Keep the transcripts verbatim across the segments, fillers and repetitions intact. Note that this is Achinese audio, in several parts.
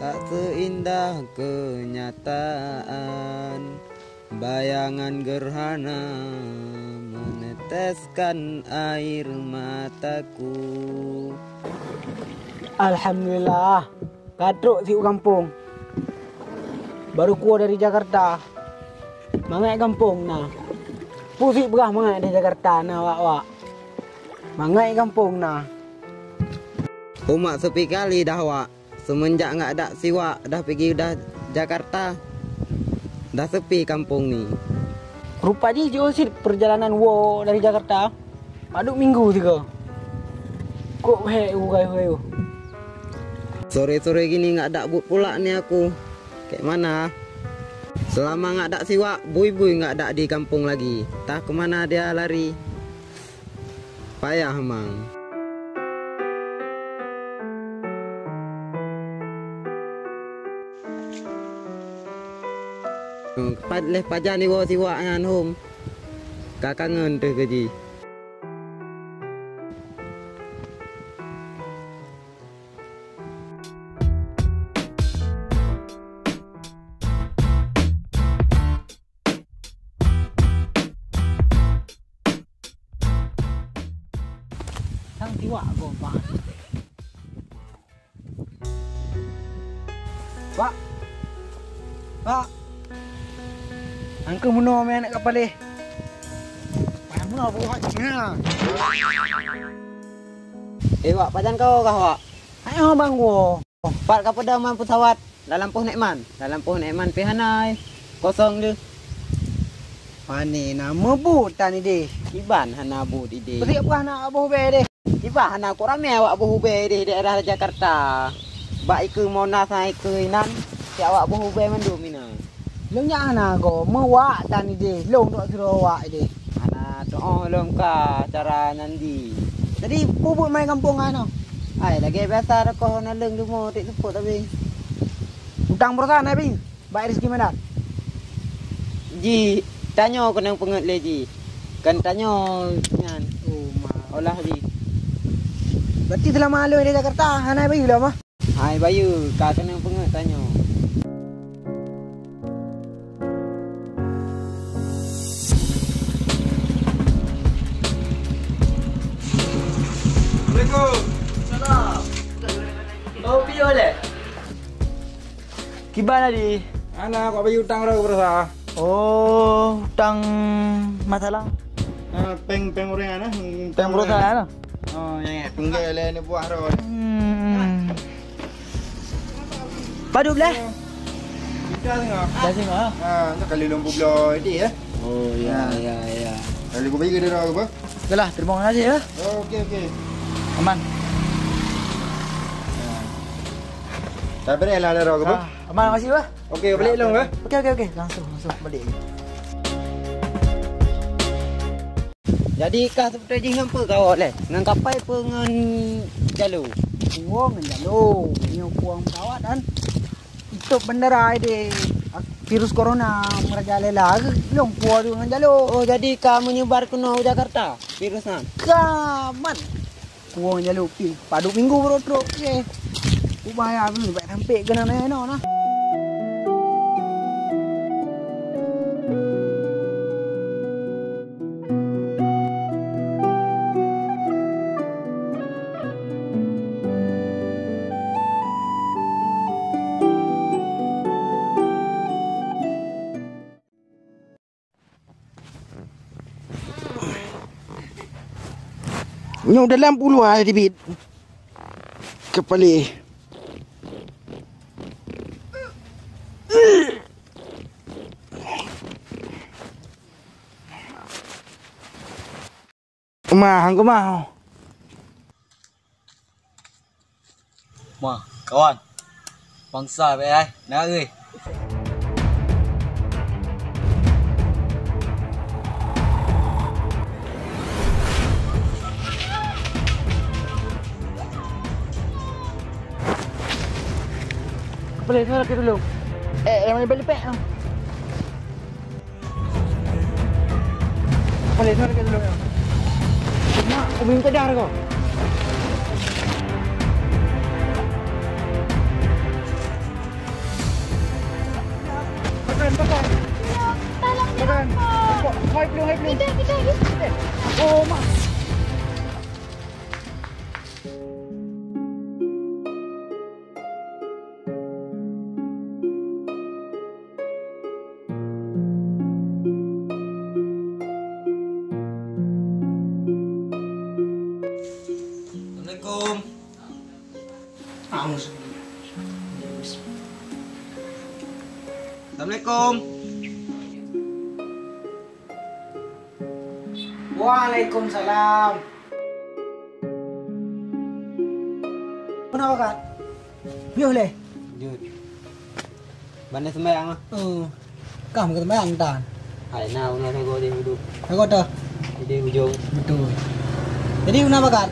Tak seindah kenyataan, bayangan gerhana meneteskan air mataku. Alhamdulillah, ka trok si u gampông. Baru kuwoe dari Jakarta. Mangat gampông na. Peue sit peugah mangat di Jakarta na wak-wak. Mangat gampông na. Umat sepi kali dah wak. Semenjak ngak dak siwak dah pigi udah Jakarta, dah sepi kampung ni. Rupa jih jiôh cit peurjalanan woe dari Jakarta, padub minggu sigoe. Kok wéh u gayuh-gayuh. Sore-sore gini ngak dak buet pulak ni aku. Kek mana? Selama ngak dak siwak, bui-bui ngak dak di kampung lagi. Tah kemana dia lari? Payah mang. Pat leh pajan iwoe siwak nyan hom. Ka kangen teuh keu jih. Sang siwak gob, Pak. Pak. Pak. Angkeuh meunoe mé aneuk kapal éh. Payah meunoe, Pak. Eh, Wak, pajan kawoe kah, Wak? Hai, oh, Bang, woe. Pat ka peudong man peusawat, lam lampôh nèk man. Lam lampôh nèk man pih hana, kosong deuh. Pane na meubuet tan idéh. Kiban hana buet idéh. Beusiek peue hana boh ubé deh. Kiban hana kok ramé awak boh ubé deh daerah Jakarta. Bak ikeue Monas, na ikeue inan, si awak boh ubé mandum inan. Lôn nyak hana goe, meuwak tan idéh, lôn trok sidroe wak idéh. Hana teu'oh lôn ka cara nyan di. Jadi, peue buet mai gampông hana? Ai, lagèe biasa, reukoh naleueng leumo, tik seupôt abéh. Utang baroesa na abéh, bak Rizky Mandar? Jih, tanyoe keunong peungeut lé jih. Kan tanyoe nyan. Oh, ma. Olah jih. Berarti seulama lôn di Jakarta, hana bayeue lom, ah? Hai bayeue, ka keunong peungeut tanyoe. Assalamualaikum. Salam. Oh, piye lé? Kiban tadi? Hana, kok bayeue utang droe keu baroesa. Oh, utang masalah. Ah, péng, péng ureueng ana. Péng baroesa ana? Oh, nyang ingat. Penggai lé ni buah roh. Hmm. Padub lé? Kita tengok. Dah tengok, ah? Ha, nak kali lom publo ini ya. Oh, ya, ya, ya. Kali ku bagi ke dia apa? Okeylah, terima kasih ya. Okey, okey. Aman. Ya. Tak beri lah ada apa? Ah, aman, makasih, bah. Okey, balik long, bah. Okey, okey, okey. Langsung, langsung balik. Jadi, kah seupôt jih ngon peue kawat lé? Ngon kapai peue ngon jalo? Kuwoe ngon jalo. Nyoe kuwoe pesawat dan itôb bandara deh. Virus corona merajalela. Lôn kuwoe ngon jalo. Oh, jadi ka menyebar keunoe u Jakarta virus nyan? Ka, man. Kuwoe ngon jalo pih. Padub minggu baru trok. Okey. Ubaya pih, bèk sampé keunan inoe nah. Nyoe dalam puluh ai teubiet. Keupalé. Mah, hang keumah. Mah, kawan. Bangsa bèk ai, na eueh. Boleh, saya lagi dulu. Eh, yang mana balik pek? Boleh, sana dekat dulu ya. Mak, umi engkau dah kau. Tolong ni apa? Hai, belum, hai, belum. Kita, kita, kita. Oh, mak. Assalamualaikum. Assalamualaikum. Waalaikumsalam. Kenapa, Kak? Piôh lé? Jeuet. Ban na seumayang ah. Oh. Kah meuseumbayang tan. Hai na, una sagoe di uduk. Sagoe toh? Di ujong. Betul. Jadi una pakat?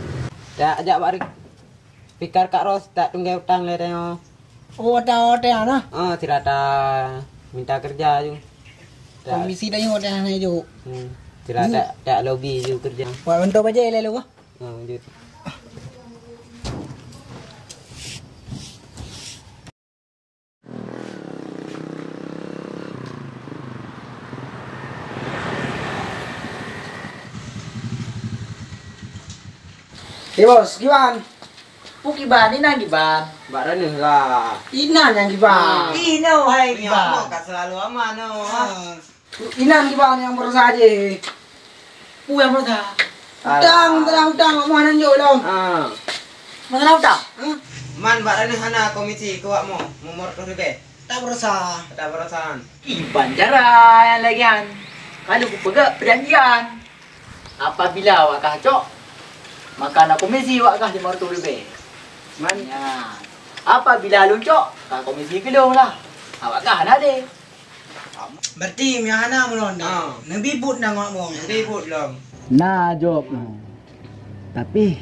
Tak ajak bak Rik. Pikar Kak Ros tak tunggé utang lé tanyoe. Oh, ada ada na. Ah, sira ta minta kerja ju. Tak. Komisi tanyoe ada na ju. Hmm. Sira tak tak lobi ju kerja. Buat bantu baje lé lu. Ah, lanjut. Eh, bos, kiban? Pu kiban, inan kiban. Bak Raneuh lah. Inan nyang kiban. Ah. Inoe hai kiban. Nyoe ka selalu aman, oh. Ah. Inan kiban nyang beurasa jih. Pu nyang beurasa? Alah. Utang, masalah utang, mak moh hana jok lom. Ah. Masalah utang? Hah? Man bak Raneuh hana komisi keu wak moh, meumor tuh leubeh. Tak beurasa. Tak beurasa. Kiban cara nyang lagèe nyan. Ka lheueh kupeugah peujanjian. Apabila awak kah cok, maka na komisi awak kah lima ratus leubeh. Man. Ya. Apabila lôn cok, ka komisi keu lôn lah. Awak kah hana lé. Berarti meuhana meulon dah. Ah. Neubibut nang awak mueng. Neubibut lom. Na jaweueb na. Tapi,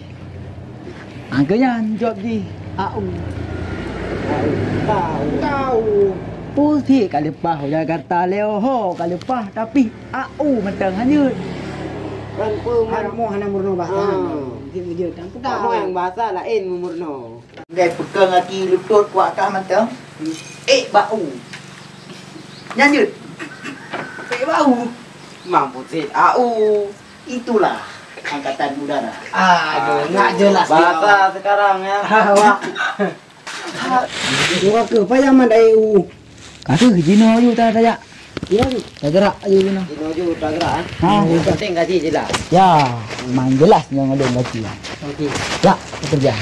angkeu nyan jaweueb jih, au. Au. Au. Au. Pusih ka leupah u Jakarta lé, oho, ka leupah, tapi au mantong hanyut. Kan peue man- Hana mo hana meurunoe bahasa. Ah. Jeuet, jeuet, kan peugah. Kamoe nyang bahasa laén meumeurunoe. Gai peukong aki lutôt kuat kah mantong. Eh, bak u. Nyan jeuet. Eh, bak u. Mampus cit, au. Itulah angkatan udara. Aduh, nggak jelas dia. Bahasa sekarang ya. Wah. Gua ke payah mandai u. Ka kheueh jinoe aju ta tajak. Jinoe aju. Tagerak aju jinoe. Jinoe aju tagerak, eh? Ha. Yang penting gaji jelas. Ya, memang jelas nyang ulôn gaji. Okey. Ya, bekerja.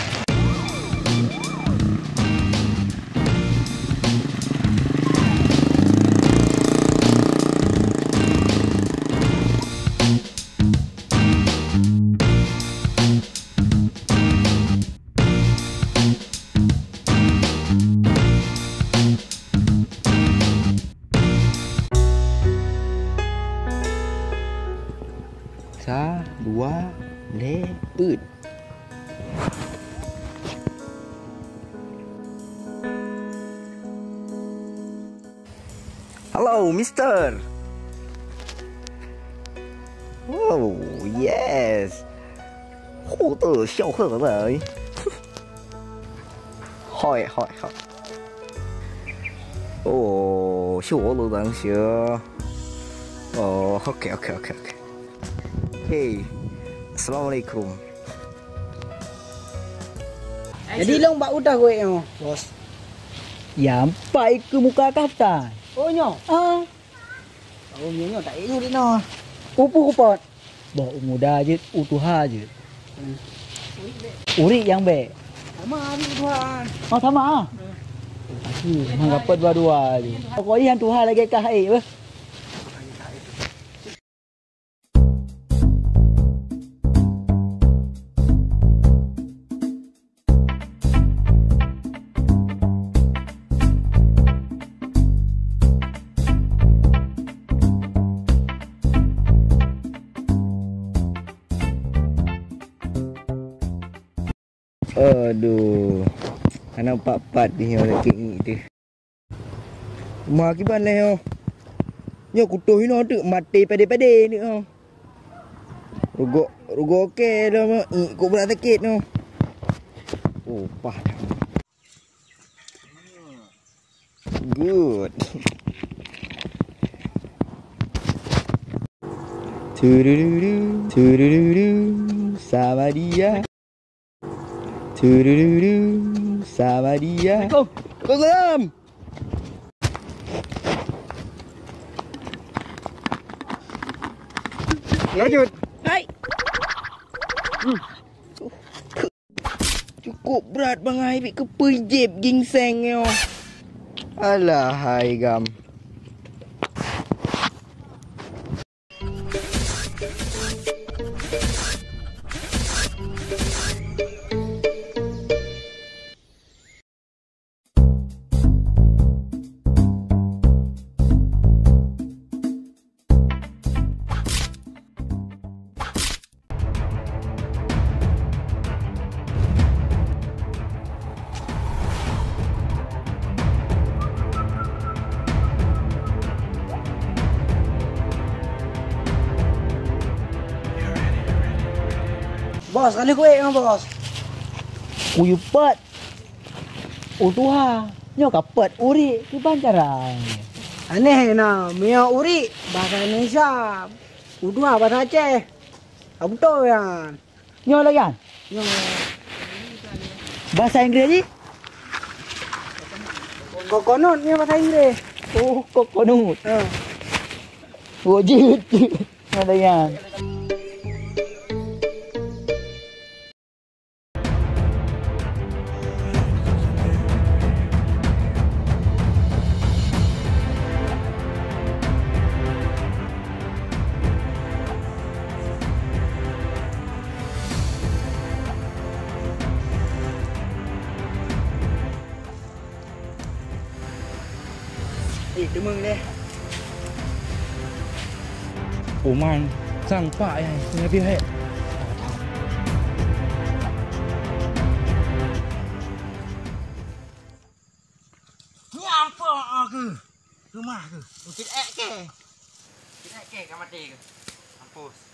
Sa, dua, lhèe, peuet. Hello, mister. Oh, yes. 获得小贺来。嗨，嗨，嗨。哦，是我的同学。哦，OK，OK，OK，OK。Hey, Assalamualaikum. Jadi long bak udah gue nyoe, bos. Ya, empat ikeu muka kaftan. Oh, nyoe? Ah. Oh, nyoe, nyoe tak ikeu di noh. Upu kupot. Boh u muda jeuet, u tuha jeuet. Hmm. Urik nyang bèk. Sama adik tuha. Oh, sama ah. Hmm. Pasti memang dapat dua-dua je. Pokoknya yang tuha lagi kah eh, beh. Aduh, hana pat-pat jih nyoe sakét ngiek teuh. Ma kiban lé nyoe. Nyoe kutoh inoe teuk maté padé-padé ni oh. Rugoe, rugoe oke dah mak. Ih, kok berat sakét nyoe. Oh, pah dah. Good. Turururu, turururu, sama dia. Turururu, sama dia. Assalamualaikum. Waalaikumsalam. Lanjut. Hai. Hmm. Cukup brat bangai, bit keupeue jép ginseng nyoe. Alah hai gam. Bos, kali kuék nyoe, Bos. Kuyue peuet. Oh tuha, nyoe ka peuet urik kiban cara. Aneh na, meunyoe urik bahasa Indonesia, oh tuha bahasa Aceh. Ka beutôi nyan. Nyoe lagèe nyan. Nyoe. Bahasa Inggréh jih? Coconut nyoe bahasa Inggréh. Oh, coconut. Ha. Oh, jeuet. Nyoe lagèe nyan. Eh, teumeng deh. Oman, sang pak ya, punya biar hek. Ni apa ke? Rumah ke? Bukit ek ke? Bukit ek ke? Kau mati ke? Mampus.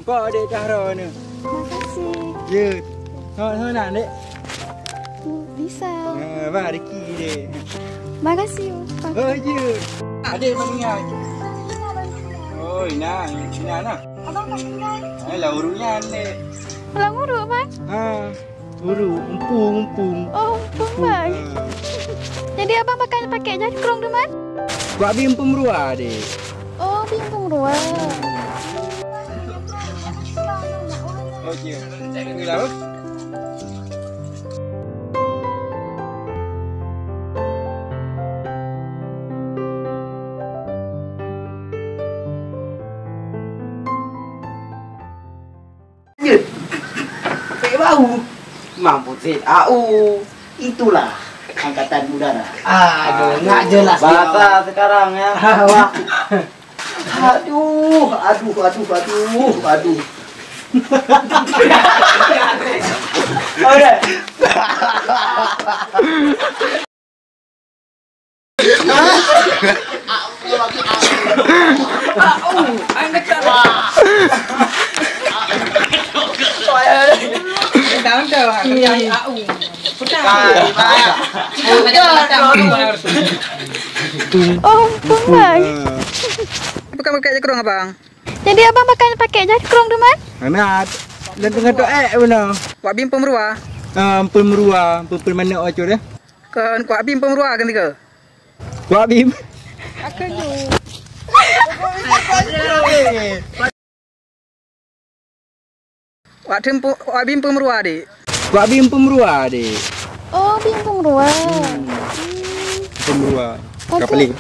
Engkau adik Zahra ni. Makasih. Ya. Sama-sama nak, Dek? Bisa. Ha, bah, rezeki, Dek. Makasih, Pak. Oh, ya. Adik, mana tinggal? Oh, Ina, Ina nah. Abang tak tinggal. Eh, lah urut nyan, Dek. Ulang urut, Bang? Ha, urut, empung, empung. Oh, empung, Bang. Ha. Jadi, Abang bakal pakai jadi kerong tu, Man? Buat bim pemerua, Dek. Oh, bim pemerua. Okey. Tunggulah, oh. Jeuet. Cek bau. Mampus, Zid. Au. Itulah angkatan udara. Aduh, nggak jelas dia. Bahasa sekarang ya. Wah. Aduh, aduh, aduh, aduh, aduh. Udah. Au, anggota. Tahun tu, kerja au. Petang. Oh, ampun, Bang. Bukan pakai jakrong, Abang. Jadi, Abang bakal pakai jakrong tu, Man? Anak, dan tengah tu, eh, mana? Wak Bim Pemerua. Ah, Pemerua, Pemerua mana, oh, cuy, eh? Kon kuak bim pemerua kan tiga? Kuak bim. Aku tu. Wak tem pu-, wak bim pemerua, Dek. Kuak bim pemerua, Dek. Oh, bim pemerua. Hmm. Pemerua. Oke. Kapling.